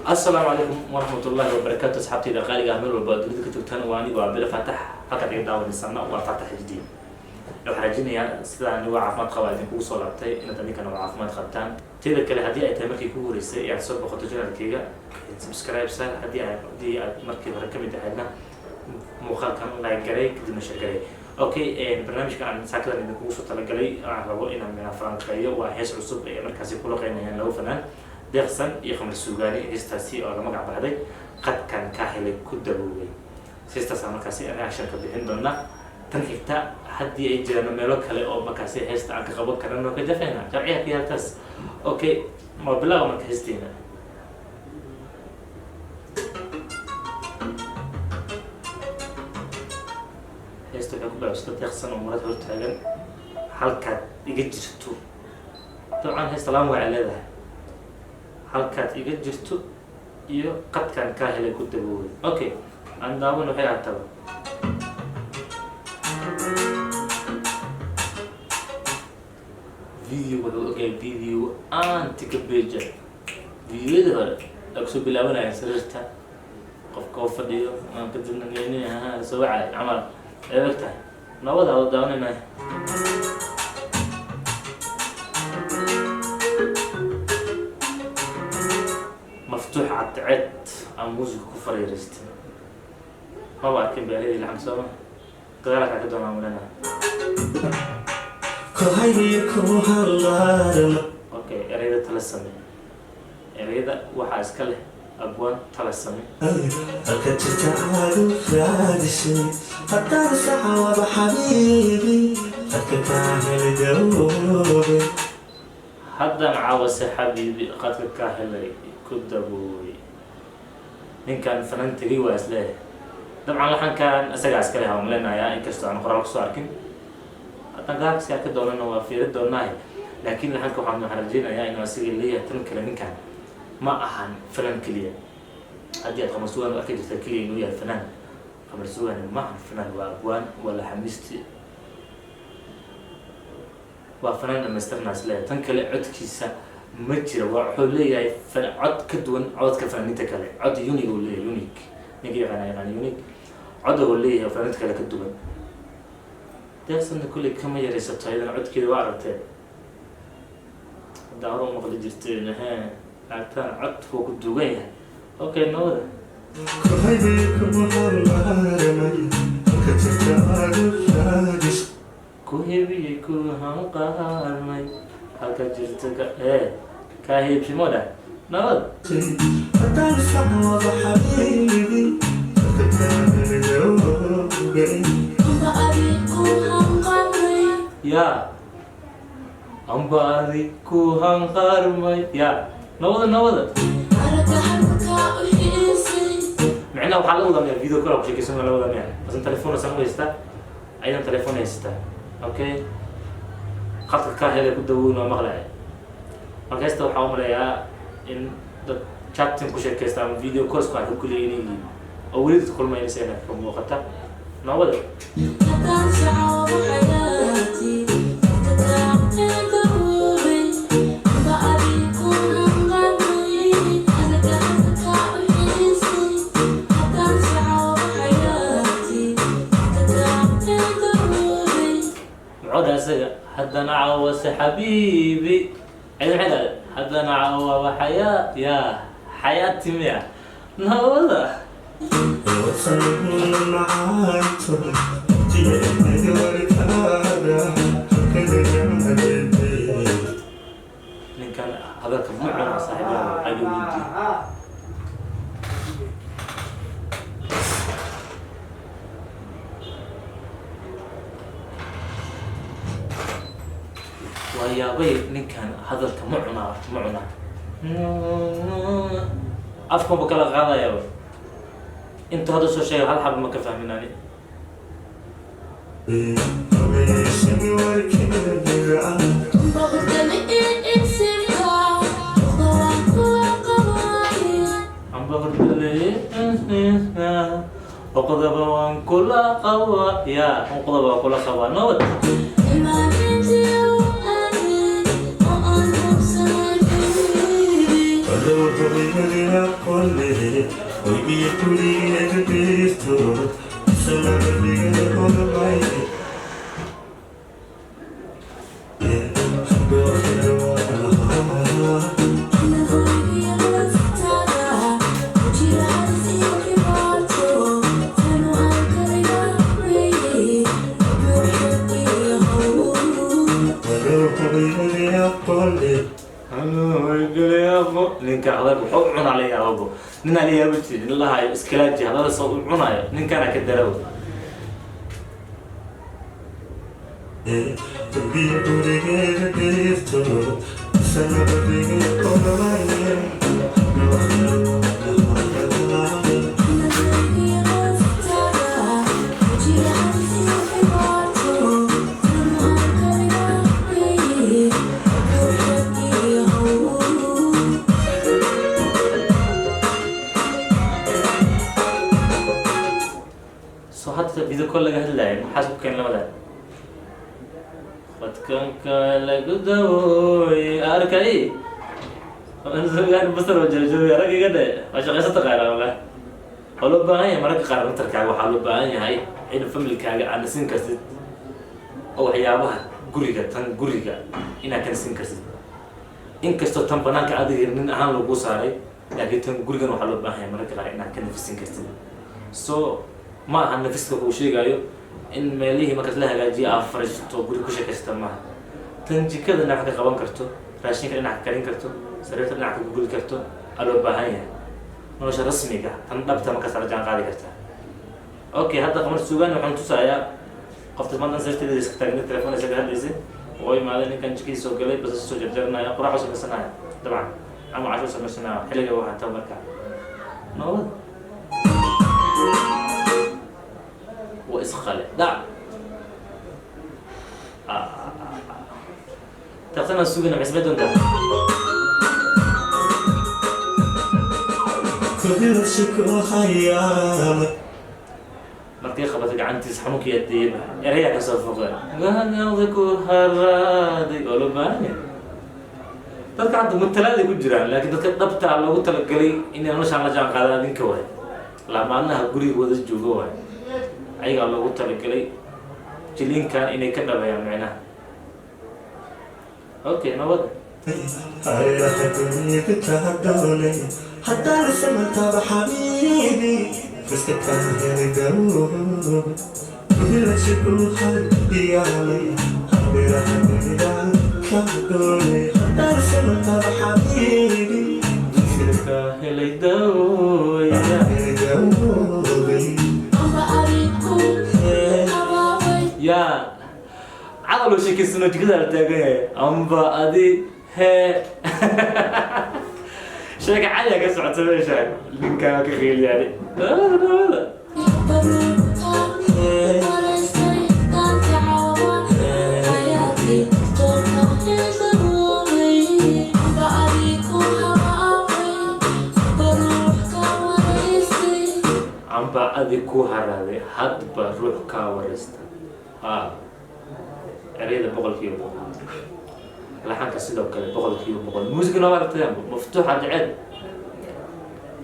Asalaamu calaykum waraxmatullaahi wabarakaatu. Asxaabtayda qaaliga ah, meel walba aad dunida ka joogtaan, waa anigu waa Bile Faatax. Halkaad iga daawanaysana waa Faatax HD. Waxaan rajinayaa sida anigoo caafimaad qaba idinkugu soo laabtay inaad adinkana waa caafimaad qabtaan. Teeda kale, haddii ay tahay markii kugu horeysay ee aad soo boqoto channelkayga, subscribe saar. Haddii aad markii hore kamid ahaydna, muuqaalkan like garay, kadibna share garay. Okay, barnaamijka aan saakadan idinkugu soo talagalay, aan rabo inaan mina falanqeeyo, waa hees cusub ee markaasi ku laqeynayaan laba fanaan, Deeqsan iyo Qamar Suugaani. Heestaasi oo la magac baxday "Qadkan Kaa Helay Ku Daboobay". Heestaasaan markaasi reaction ka bixin doona. Tan xigta, haddii ay jiraan meelo kale oo markaasi heesta aan ka qaban karano, ka jafayna sharciga ka yaaltaas. Okay, ma bilaawa marka heestiina. Heesta waxay ku bilaabsata Deeqsan oo marad hortaagan, "Halkaad iga jirto". Dabcan heesta laba magacay leedahay: "Halkaad iga jirto" iyo "Qadkaan kaa helay ku daboobay". Okay, aan daawan. Waxay ahaataba video wuxuu ogyahay video antika beja. Videoyadii hore ay kusoo bilaabanayaan sariirta qofka oo fadhiyo, aan kadibna nini soo wacay camal ay og tahay. Nabada oo daawanayna. Maftuux cadceed aan muusiga ku fariiraystay, maba arkin beeryadii lacag sooma gadaalkaa ka doonaa mulena. Okay, ereyada tala same. Ereyada waxaa iska leh abwaan tala same. Halka jirta aad u raadisay, haddaan saxawaba xabiibi, qadka kaa helay dawoobay. "Haddaan caawase xabiibi, qadka kaa helay ku daboobay". Ninkan fanan tegay waa isleeyahay. Dabcan laxankan isagaa iska leh aan maleynayaa, inkastoo aan qoraal kusoo arkin. Haddaan gadaal arki doonana waa fiiri doonaahe, laakiin laxanka waxaan rajeynayaa inuu asiga leeyahay. Tan kale, ninkan ma ahan fanan keliya. Haddii aad Qamar Sugaan u arki jirta keliya inuu yahay fanaan, Qamar Sugaani ma ahan fanaan, waa abwaan, waa laxamisti, waa fanaan dhamaystirnaa isleeyahay. Tan kale, codkiisa ma jira. Waa wuxuu leeyahay cod ka duwan codadka fanaaniinta kale. Cod unique uu leeyahay. Unique, ninka yaqaana yaqaan unique. Cod uu leeyahay fanaaniinta kale ka duwan. Deeqsanna kulley kama yaraysato, ayadana codkeeda waa aragteen. Haddaa hore u maqli jirteen, hee, aragtaan cod wuu ku duwan yahay. Okay, nabada. Kuhaybay kuma halaaramay, halka jirta aad u raadisay. Ku hebiyey, ku hanqaarmay, halka jirta ka ee kaa heebsimo dhah. Nabad. Haddaan saxawaba xabiibi, qadka kaa helay dawoobay. Yaa amba adi ku hanqaarmay, yaa nabada, nabada. Micnaha waxaa la wadaa miya video call ku sheekeysan la wadaa miya? Asan telefoon asan u haystaa, ayadan telefoon haysataa. Okay, "Khadka kaa helay ku dawoon" waa maqlaya. Marka heesta waxaa u maleeyaa in dad chatting ku sheekeysta ama video calls ku arka kulliya inay yihiin oo weli dad kulmaynaysa inay ka muuqata. Nabada. Haddaan sacaabo xayaati dawoobay, amba adigu hanqalmay, anaga halka u xiisay. Haddaan sacaabo xayaati dawoobay. Muxuu dhahay isaga? "Haddana caawase xabiibi". Ayada maxay dhahday? "Haddana caawaba xayaa", yaa xayaati miya? Nabada. Wasanna macaanto tiyeed warkaada halkanaga. Ninkan hadalka ma cuna, saaxiibada aga weydiin. Waa yaabay, ninkan hadalka ma cunaa, ma cunaa, afkanba kala qaadayaaba. Intuu hadda soo sheegay hal xaba ma ka fahmin ani. Habeysani warkeeda. Boqortami isirka waan kula qabaaya. Amba hordale oqdaba waan kula qabaa, ya oqdaba waan kula qabaa. Nabad. Imaanintii u aaday oo aan hubsanay baby. Dhowr. Ninka adag wuxuu u cunaa la yaababo, ninaa la yaabo jirin nin lahayo iskalaaji hadala soo u cunayo, ninkana ka daraw. So hadda video call laga hadlayo, maxaa isku keen labadan qadkanka lagu dawooy arkay basar oo jarjaray rag iga dhe. Waa shaqaysa taqaana wallah. Waa loo baahan yahay mararka qaar mentalkaaga, waxaa loo baahan yahay in familkaaga aad nasin kartid oo waxyaabaha guriga, tan guriga inaad ka nasin kartid, inkastoo tan banaanka adiga nin ahaan lagu saaray, laakiin tan gurigan waxaa loo baahan yahay mararka qaar inaad ka nafisin kartid. So ma aha nafiska kuu sheegayo in meelihii markaas la hagaajiyo aad fariisato, guri ku sheekaysta maaha. Tan jikada dhinac ka qaban karto, raashinka dhinac ka karin karto, sariirta dhinac ka guguli karto aa loo baahan yahay. Nolosha rasmiga, tan dhabta markaas la jaan qaadi kartaa. Okay, hadda Qamar Suugaan waxaan tusayaa qofta maanta sariirteeda iska taagna, telefoon isaga hadlaysay oo imaaday ninkan jikadiisa soo galay, basasha soo jarjaranaya, quraac u samaysanaya dabcan ama casho samaysanaya xilliga waxaa taa markaa nabad waa isqale dhac taqtana sugana maxay samayn doontaa? Markay qabatay gacantiisa xanuunkii adeeba erayaa kasoo foqay gahanada ku haraaday. Oo loo baahan yahay dadka hadda matalaaday ku jiraan, laakiin dadka dhabtaa loogu talagalay inay noloshaan la jaan qaadaan adinka waay, lamaanaha guriga wada joogo waay, ayagaa loogu talagalay jilinkan inay ka dhabeeyaan micnaha. Okay, nabada. Haddaan samantaba xabiibi iska kaa xabiibi Ka helay dawaya. Amba adigu habaabay. Yaa cadal oo sheekeysano, jikada la taagan yahay, amba adi hee sheeka cadiya ka socota meesha, ninkaa ka qeylyaani nabada nabada. Baruuka waraystay daanka caawa xayaati doorka heldawoobay. Amba adigu habaabay, baruuka waraystay. Amba adi ku haraaday, hadba ruux kaa waraysta. Ha, ereyada 100%, laxanka sidoo kale 100%, muusigana waa aragtayaan maftuuxa jecel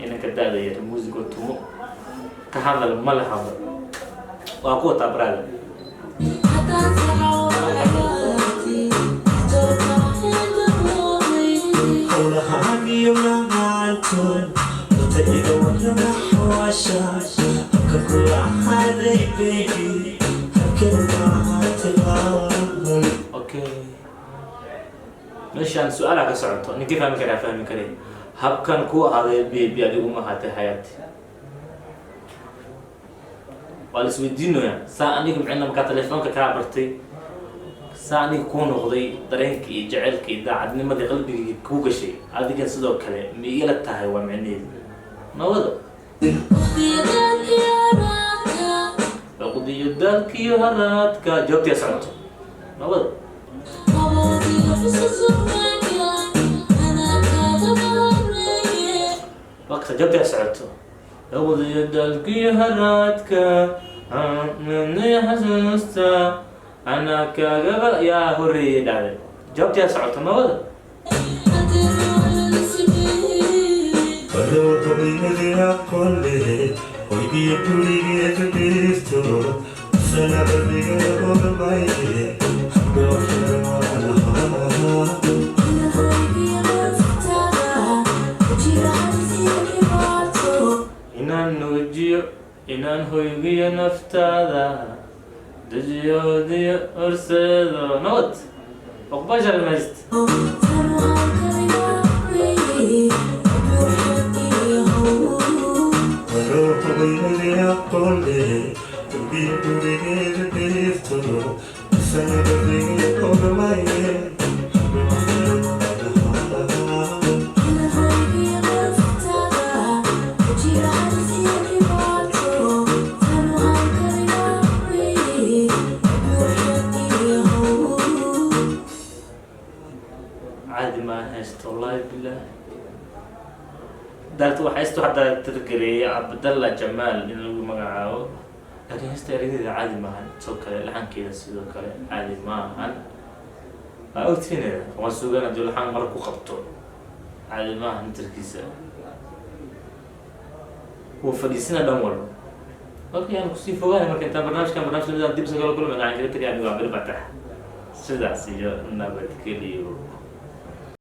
inanka da-da yar muusigo tumo ka hadal ma lahaba, waa kuwa taabaraada. Haddaan sacawo xayaati doorka heldawoobay. Howlahaagiyo macaantoon dadka iga warrama xawaasha habka kula ahaaday baby habkan maahaatay. Okay, meeshaan su-aalaa ka socoto, ninkii fahmi karaa fahmi karay. Habkan ku ahaaday baby, adigu ma ahaatay xayaati? Waa la isweydiinayaa. Saa aniga micna markaa telefoonka kaa bartay, saa aniga kuu noqday, dareenka iyo jaceylka iyo daacadnimadii qalbigayga kuu gashay, adigan sidoo kale ma igala tahay? Waa micnaheedu nabada. Waqtiyadan iyo raadka. Cuqdiyo daalkiyo haraadka, jawaabtiyaa socoto nabada. Qabowgiyo xusuusumaga anaa kaadaba horeeye. Waqti jawaabtiyaa socoto, cuqdiyo daalkiyo haraadka xasuusta anaa kaagaba yaa horeeyay dhacday, jawaabtiyaa socoto nabada. Haddii ruux la sameeyey. Hooyadii aqoon leh, hoygiyo gurigeeda dhirto, sana qalbiga ogamayne, habdoo xiran waan ahaa. Inaan hoygiyo naftaada jira halis iyo dhibaato. Inaan nuujiyo, inaan hoygiyo naftaada dejiyoodiyo horseedo nabad oqbashal mayst. Tanu halkayga weeye, ruuxadiihow. Hooyadii aqoon leh, hoygiyo gurigeeda dhirto, sana qalbiga ogamayne, habdoo xiran waan ahaa. Inaan hoygiyo naftaada jira halis iyo dhibaato. Tanu halkayga weeye, ruuxadiihow. Caadi maa haysto, wallahi bilah. Daarta waxaa haysta, waxaa targareeyay Cabdalla Jamaal in lagu magacaabo, laakiin heesta erayadeeda caadi maahan, sidoo kale laxankeeda sidoo kale caadi maahan. Waa ogtihiin, waan sugan haddii laxan mar ku qabto, caadi maahan tarkiisa, wuu fadhiisana dhan walba. Okay, aan kusii fogaanay. Marka intaan barnaamijkan barnaamij lamid aan dib isagala kulmayna, waxaan kaga tagay anigo Cabdil Fatax, sidaas iyo nabadgeliyo.